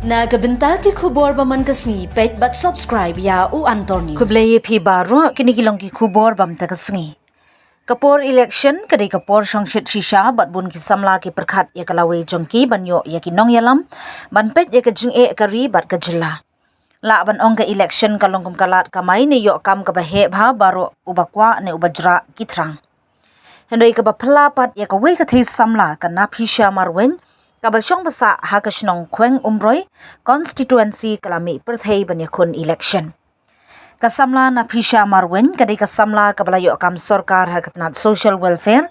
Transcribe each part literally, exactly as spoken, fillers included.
Na ka bynta ki khubor ba man ka sngi, peit bad subscribe ïa U Antor News. Khublei ïa phi baroh, kine ki long ki khubor ba mynta ka sngi. Ka por election ka dei ka por shongshit shisha bad bun ki samla ki pyrkhat ïa ka lawei jong ki ban ïoh ïa ki nongïalam ban peit ïa ka jingeh ka ri bad ka jylla. Lah ban ong ka election ka long kum ka lad kamai ne ïoh kam kaba heh bha baroh uba kwah ne uba jrah ki thrang. Hynrei kaba phylla pat ïa kawei ka thei samla ka Naphisha Marwein kaba shong ba sah ha ka shnong Khweng Umroi, constituency ka la mih pyrthei ban ïakhun election. Ka samla Naphisha Marwein ka dei ka samla kaba la ïoh kam sorkar ha ka tnat social welfare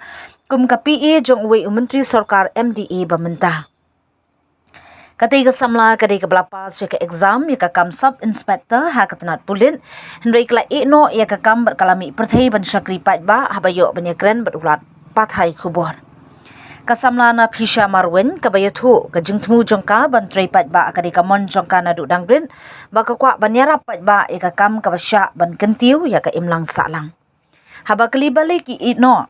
kum ka P A jong uwei u myntri sorkar M D A ba mynta. Katei ka samla ka dei kaba la pass ïa ka exam ïa ka kam sub inspector ha ka tnat pulit, hynrei ka la ïeh noh ïa ka kam bad ka la mih pyrthei ban shakri paidbah haba ïoh ban ïakren bad u lad pathai khubor. Ka samla Naphisha Marwein kaba ïathuh ka jingthmu jong ka ban trei paidbah ka dei ka mon jong ka naduh dang rit, ba ka kwah ban ïarap paidbah ïa ka kam kaba shah ban kyntiew ïa ka imlang sahlang. Haba kylli balei ki ïeh noh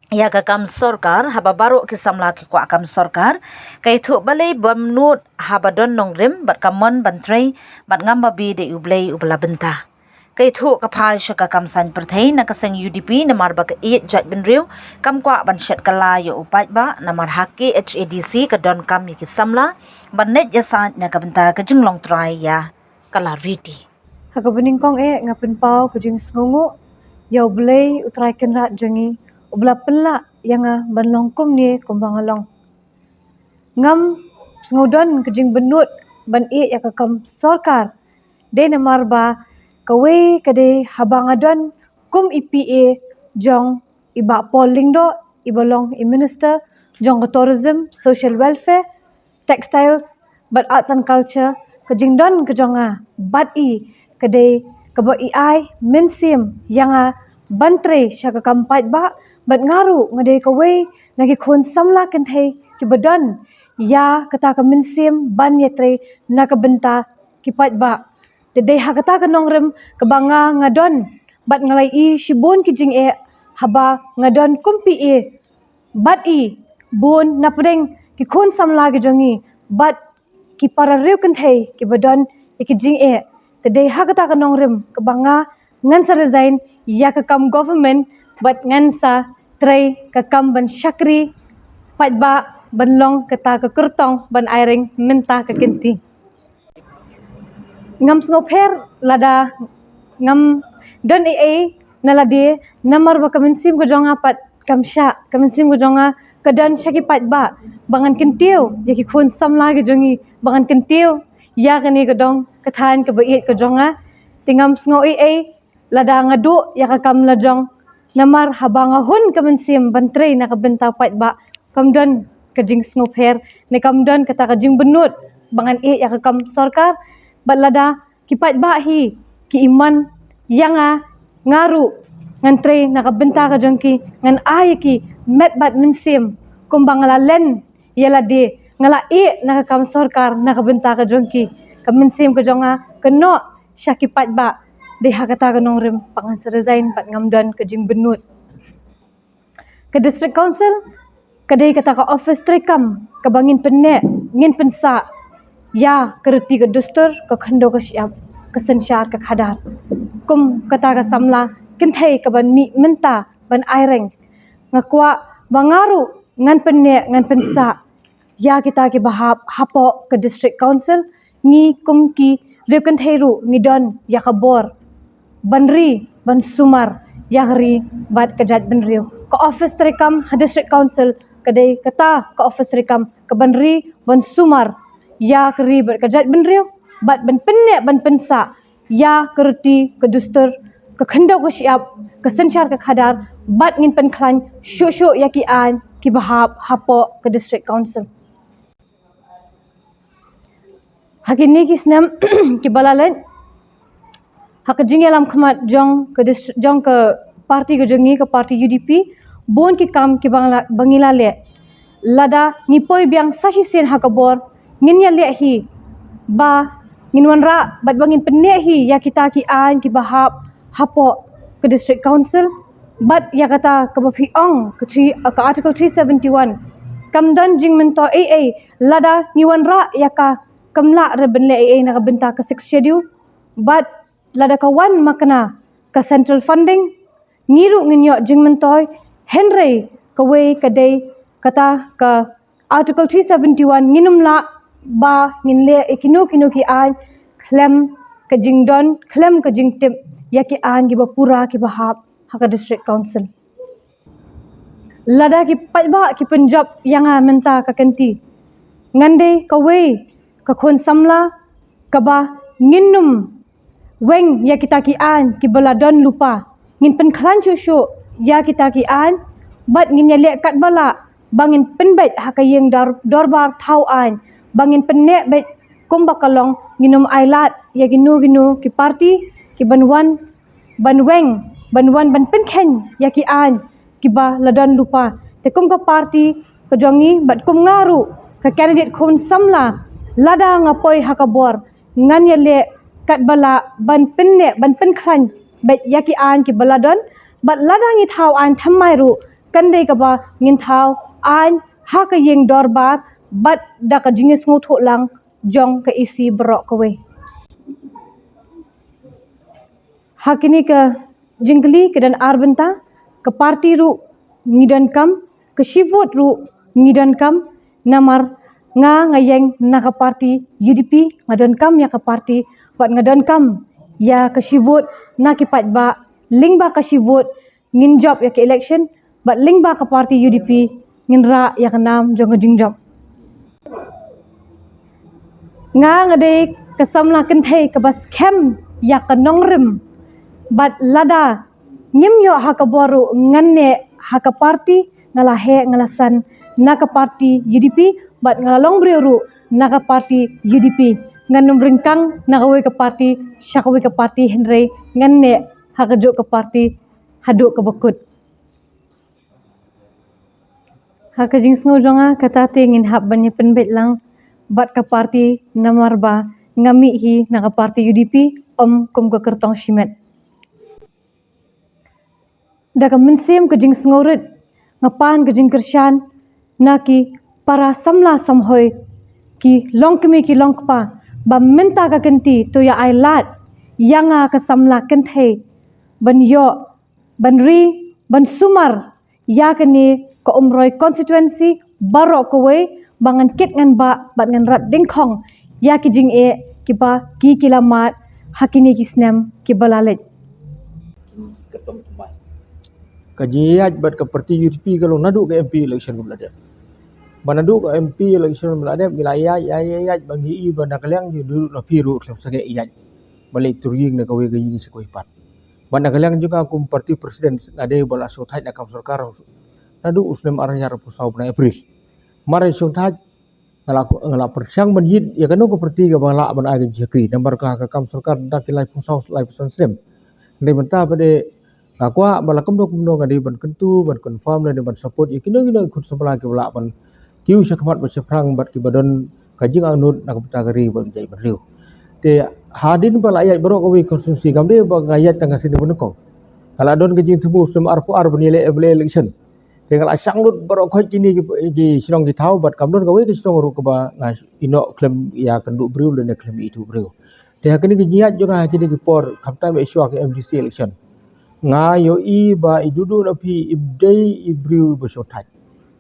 ïa ka kam sorkar, haba baroh ki samla ki kwah kam sorkar, ka ïathuh balei bym nud haba don nongrim bad ka mon ban trei bad ngam babe dei U Blei uba la bynta. Ka ïathuh ka phai sha ka kam saiñ pyrthei na ka seng U D P namar ba ka ïeit jaitbynriew kam kwah ban shet kylla ïa u paidbah namar ha K H A D C ka don kam ïa ki samla ban leit ïasaid na ka bynta ka jinglong trai ïa ka la riti. Ha kaba nyngkong eh nga pynpaw ka jingsngewnguh ïa U Blei U Trai Kynrad jong ngi uba la pynlah ïa nga ban long kumne kumba nga long. Ngam sngewdon ka jingbynud ban ïeh ïa ka kam sorkar. Dei namar ba kawei ka dei haba nga don kum i P A jong i Bah Paul Lyngdoh iba long i minister jong ka tourism, social welfare, textiles bad arts and culture, ka jingdon ka jong nga bad i ka dei kaba i ai mynsiem ïa nga ban trei sha ka kam paidbah, bad nga ruh nga dei kawei na ki khun samla kynthei kiba don ïa kata ka mynsiem ban ïatrei na ka bynta ki paidbah. Te dei ha kata ka nongrim kaba nga nga don bad nga la ïohi shibun ki jingeh haba nga don kum P A bad i bun na pdeng ki khun samla ki jong ngi bad ki para riew kynthei kiba don ïa ki jingeh. Te dei ha kata ka nongrim kaba nga ngan sa resign ïa ka kam government bad ngan sa trei ka kam ban shakri paidbah ban long kata ka kyrtong ban ai reng mynta ka kynti. Ngam sngewpher lada ngam don ei ei na lade namar ba ka mynsiem ka jong nga pat kam shah, ka mynsiem ka jong nga ka don sha ki paidbah ba ngan kyntiew ïa ki khun samla ki jong ngi, ba ngan kyntiew ïa kane ka dong ka thaiñ kaba ïeit ka jong nga. Te ngam sngew ei ei lada nga duh ïa ka kam lajong namar haba nga hun ka mynsiem ban trei na ka bynta paidbah kam don ka jingsngewpher ne kam don kata ka jingbynud ba ngan ïeh ïa ka kam sorkar. Bad lada ki paidbah hi ki ïeh ïa nga, nga ruh ngan trei na ka bynta ka jong ki, ngan ai ïa ki met bad mynsiem kumba nga la len ïa lade, nga la ïeh na ka kam sorkar na ka bynta ka jong ki. Ka mynsiem ka jong nga ka noh sha ki paidbah. Dei ha kata ka nongrim ba ngan sa resign bad ngam don ka jingbynud. Ka District Council ka dei kata ka office treikam kaba ngin pynneh, ngin pynsah ïa ka riti ka dustur, ka khyndew ka shyiap, ka synshar ka khadar. Kum kata ka samla kynthei kaban mih mynta ban ai reng, nga kwah ba nga ruh ngan pynneh, ngan pynsah ïa kita kiba hap hapoh ka District Council. Ngi kum ki riew kynthei ruh ngi don ïa ka bor ban ri ban sumar ïa ka ri bad ka jaitbynriew. Ka office treikam ha District Council ka dei kata ka office treikam kaban ri ban sumar ïa ka ri bad ka jaitbynriew bad ban pynneh ban pynsah ïa ka riti ka dustur, ka khyndew ka shyiap, ka synshar ka khadar, bad ngin pynkhlaiñ shuh shuh ïa ki aiñ kiba hap hapoh ka District Council. Ha kine ki snem kiba la leit, ha ka jingïalam khmat jong ka dis-, jong ka party ka jong ngi, ka party U D P, bun ki kam kiba ngi la, ba ngi la leh. Lada ngi poi biang sa shisien ha ka bor, ngin ïaleh hi ba ngin wanrah bad ba ngin pynneh hi ïa kita ki aiñ kiba hap hapoh ka District Council. Bad ïa kata kaba phi ong ka three, ka Article three seventy-one, kam don jingmyntoi ei ei lada ngi wanrah ïa ka kam lah re ban leh ei ei na ka bynta ka Sixth Schedule, bad lada ka wan makna ka central funding, ngi ruh ngin ïoh jingmyntoi, hynrei kawei ka dei kata ka Article three seventy-one, ngin ym lah ba ngin leh ïa kino kino ki aiñ khlem ka jingdon, khlem ka jingtip ïa ki aiñ kiba pura kiba hap ha ka District Council. Lada ki paidbah ki pynjop ïa nga mynta ka kynti, ngan dei kawei ka khun samla kaba ngin ym weng ïa kita ki aiñ kiba la don lypa. Ngin pynkhlaiñ shuh shuh ïa kita ki aiñ, bad ngin ïaleh katba lah ba ngin pynbeit ha ka ïing dor-, dorbar thaw aiñ, ba ngin pynneh beit kumba ka long, ngin ym ailad ïa kino kino ki parti kiban wan ban weng, ban wan ban pynkheiñ ïa ki aiñ kiba la don lypa. Te kum ka parti ka jong ngi bad kum nga ruh ka candidate khun samla, lada nga poi ha ka bor, ngan ïaleh katba lah ban pynneh, ban pynkhlaiñ beit ïa ki aiñ kiba la don, bad lada ngi thaw aiñ thymmai ruh, kan dei kaba ngin thaw aiñ ha ka ïing dorbar bad da ka jingïasngewthuh lang jong ka E C baroh kawei. Ha kine ki jingkylli ki don ar bynta, ka parti ruh ngi donkam, ka shi vote ruh ngi donkam, namar nga, nga ïeng na ka parti U D P, nga donkam ïa ka parti, bad nga donkam ïa ka shi vote na ki paidbah, lyngba ka shi vote ngin jop ïa ka election, bad lyngba ka parti U D P ngin rah ïa ka nam jong ka jingjop. Nga, nga dei ka samla kynthei kaba skhem ïa ka nongrim, bad lada ngim ïoh ha ka bor ruh, ngan neh ha ka parti, nga la heh nga la san na ka parti U D P, bad nga la long briew ruh na ka parti U D P. Ngan ym ryngkang na kawei ka parti sha kawei ka parti, hynrei ngan neh ha kajuh ka parti haduh kaba kut. Ha ka jingsngew jong nga, kata te ngin hap ban ïa pynbeit lang bad ka parti, namar ba nga mih hi na ka parti U D P, ym kum ka kyrtong shimet. Da ka mynsiem ka jingsngewrit, nga pan ka jingkyrshan na ki para samla samhoi, ki longkmie ki longkpa, ba mynta ka kynti to ïa ailad ïa nga ka samla kynthei ban ïoh, ban ri, ban sumar ïa kane ka Umroi constituency baroh kawei, ba ngan kit ngan bah bad ngan rat dyngkhong ïa ki jingeh kiba ki, ki la mad ha kine ki snem kiba la leit. Ka jingïaid bad ka parti U D P ka long naduh ka M P election kaba la dep. Ba naduh ka M P election kaba la dep, ngi la ïaid, ïaid, ïaid, ïaid, ba ngi i ba na ka liang jong u Dr. Naphi ruh khlem sangeh ïaid ban leit tur ïing na kawei ka ïing sha kawei pat. Bad na ka liang jong nga kum party president, nga dei ba la sngewthuh na kam sorkar naduh u snem ar hajar arphew saw bnai April. Mar ïa sngewthuh, nga la, nga la pyrshang ban ïit ïa kano ka party kaba lah ban ai ka jingshakri. Namar ka, ka kam sorkar da ki laiphew saw, laiphew san snem. Hynrei mynta pat de nga kwah ba la kumno kumno nga dei ban kyntu, ban confirm lane ban support ïa kino kino ki khun samla kiba lah ban kiew shakhmat bad shaphrang bad kiba don ka jingangnud na ka bynta ka ri bad ka jaitbynriew. Te hadien ba la ïaid baroh kawei ka constituency, kam dei ba nga ïaid tang ka sien banyngkong. Ka la don ka jingthmu snem arphew ar ban ïaleh M L A election. Te nga la shang lut baroh khoit kine ki, ki shnong ki thaw, bad kam don kawei ka shnong ruh kaba nga ïehnoh khlem ïakynduh briew lane khlem ïathuh briew. Te ha kine ki jingïaid jong nga ha kine ki por, khamtam ïa shuwa ka M D C election, nga ïohi ba i Dr. Naphi i dei i briew ba shongthait.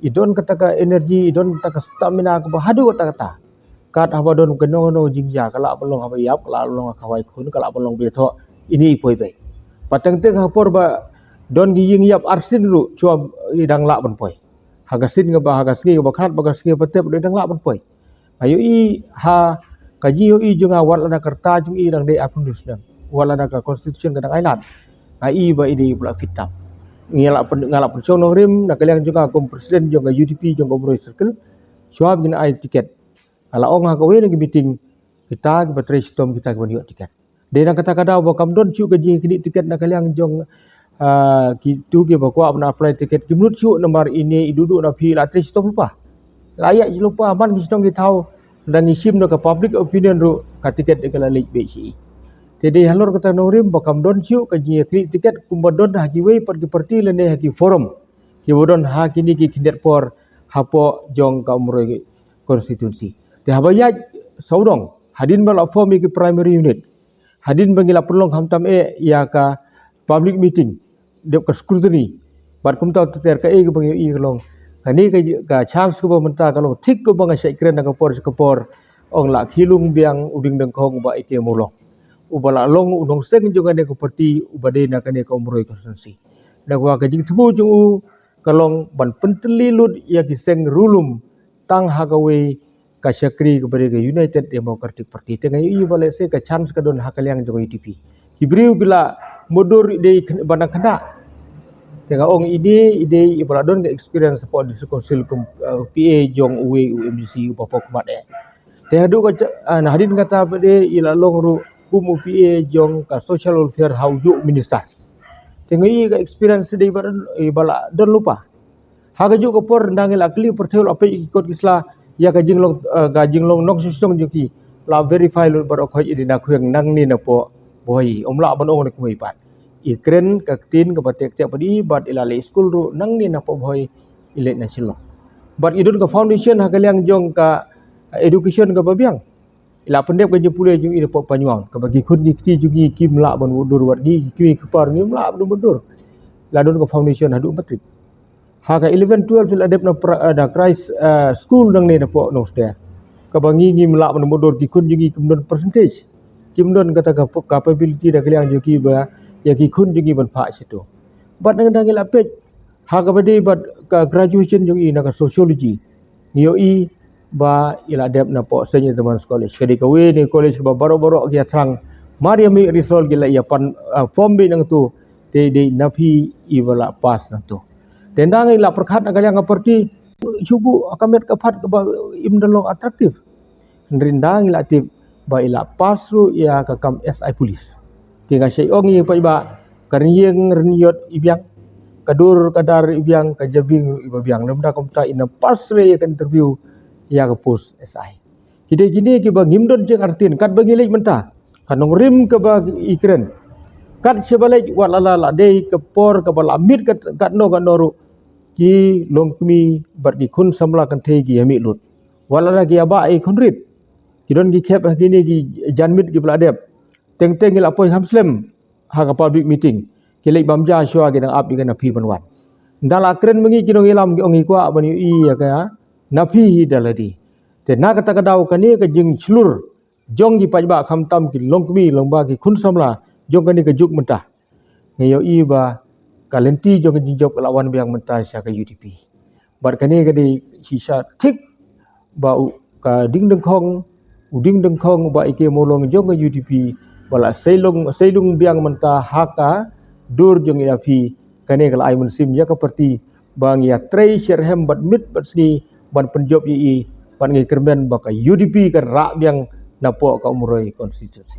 I don kata ka energy, i don kata ka stamina kaba haduh katta katta. Kat haba don kano kano jingjia, ka lah ban long haba ïap, ka lah ban long ha khawai khun, ka lah ban long ba ïathoh, ine i poi beit. Bad teng teng ha por ba don ki ïing ïap arsien ruh, shuwa i dang lah ban poi. Ha ka sien kaba, ha ka sngi kaba khat bad ka sngi ba tep ruh i dang lah ban poi. Nga ïohi ha ka jingïohi jong nga, wat lada ka rta jong i dang dei arphew hynriew snem, wat lada ka constitution ka dang ailad, nga i ba i dei ba la fit tam. Nga la pyn-, nga la pynshong nongrim na ka liang jong nga kum president jong ka U D P jong ka Umroi Circle. Shuwa ba ngin ai ticket, nga la ong ha kawei na ki meeting, kita kiba trei shitom kita kiban ïoh ticket. Dei na kata ka daw ba kam don shuh ka jingïakhih ticket na ka liang jong, ah, kito kiba kwah ban apply ticket, kim nud shuh namar ine i Dr. Naphi i la trei shitom lypa. La ïaid lypa man ki shnong ki thaw, da ngi shim na ka public opinion ruh ka ticket ka la leit beit sha i. Te dei halor kata nongrim ba kam don shuh ka jingïakhih ticket kumba don ha kiwei pat ki party lane ha ki forum kiba don ha kine ki khyndiat por hapoh jong ka Umroi constituency. Te haba ïaid sawdong hadien ba la form ïa ki primary unit, hadien ba ngi la pynlong khamtam eh ïa ka public meeting, dep ka scrutiny, bad kumta ter ter kaei kaba ngi ïohi ka long. Kane ka, ka chance kaba mynta ka long thik kaba nga shait kren na ka por sha ka por, ong la khie lung biang u Ding Dengkhong Bah A K Mawlong, uba la long u nongseng jong kane ka party, uba dei na kane ka Umroi constituency. Na ka jingthmu jong u ka long ban pyntylli lut ïa ki seng riewlum tang ha kawei ka shakri kaba dei ka United Democratic Party. Te nga ïohi ba lehse ka chance ka don ha ka liang jong ka U D P. Ki briew ki la mutdur i dei khynnah, ba dang khynnah. Te nga ong i dei, i dei iba la don ka experience hapoh District Council kum, uh, P A jong uwei u M D C uba pok mat eh. Te haduh ka cha-, ah, na hadien kata pat de i la long ruh kum u P A jong ka social welfare ha u juh minister. Te nga ïohi ka experience de iba, iba la don lypa. Ha kajuh ka por nda ngi la kylli pyrthei, la peit ki kot ki sla ïa ka jinglong, eh, ka jinglong nongsynshong jong ki, la verify lut bad u khot i dei na khweng nangne napoh Bhoi, ym lah ban ong na kumwei pat. I kren ka ktien kaba tek tek pat i, bad i la leit skul ruh nangne napoh Bhoi i leit na Shillong. Bad i don ka foundation ha ka liang jong ka education kaba biang. I la pyndep ka jingpule jong i napoh Panyuang, kaba ki khun ki kti jong i kim lah ban mutdur, wat ki kmie ki kpa ruh kim lah ban mutdur. La don ka foundation haduh matric. Ha ka eleven twelve i la dep na pra-, eh, na Christ, eh, School nangne napoh Nongstoiñ, kaba ngi ngim lah ban mutdur, ki khun jong i kim don percentage, kim don kata ka capability na ka liang jong ki ba ïa ki khun jong i ban phah shatu. Bad nangta ngi la peit ha kaba dei bad ka graduation jong i na ka sociology, ngi ïohi ba i la dep napoh Saint Edmund's College, ka dei kawei na ki college kaba baroh baroh ki ïathrang. Mar ïa mih result ki la ïa pan, ah, form beit nangtu, te dei na phi iba la pass nangtu. Te nda ngi la pyrkhat na ka liang ka party, shu buh ka met ka phad kaba im da long attractive. Hynrei nda ngi la tip ba i la pass ruh ïa ka kam S I police. Te nga shait ong ïa phi ba ka rynïeng rynïot i biang, ka dur ka dar i biang, ka jabieng ruh iba biang. Lymda kumta i na pass re ïa ka interview ïa ka post S I. Ki dei kine kiba ngim don jingartatien, katba ngi leit mynta, ka nongrim kaba i kren, kat shaba leit, wat la la dei ka por kaba la miet kat, katno katno ruh, ki longkmie bad ki khun samla kynthei ki ïa mih lut. Wat la ki ïa bah ïa ki khun rit. Ki don ki khep ha kine ki janmiet kiba la dep. Teng teng ki la poi kham slem ha ka public meeting, ki leit bam ja shuwa ki dang ap ïa ka na phi ban wan. Nda la kren ma ngi ki nongïalam ki ong ki kwah ban ïohi ïa ka na phi hi da lade. Te na kata ka daw kane ka jingshlur jong ki paidbah khamtam ki longkmie longba ki khun samla jong kane ka juk mynta, nga ïohi ba ka lynti jong ka jingjop ka la wan biang mynta sha ka U D P. Bad kane ka dei shisha thik ba u, ka Ding Dengkhong, u Ding Dengkhong Bah A K Mawlong jong ka U D P, ba la sei lung, sei lung biang mynta ha ka dur jong i na phi. Kane ka la ai mynsiem ïa ka party ba ngi ïa trei syrhem bad miet bad sngi ban pynjop ïa i, bad ngi kyrmen ba ka U D P kan rah biang napoh ka Umroi constituency.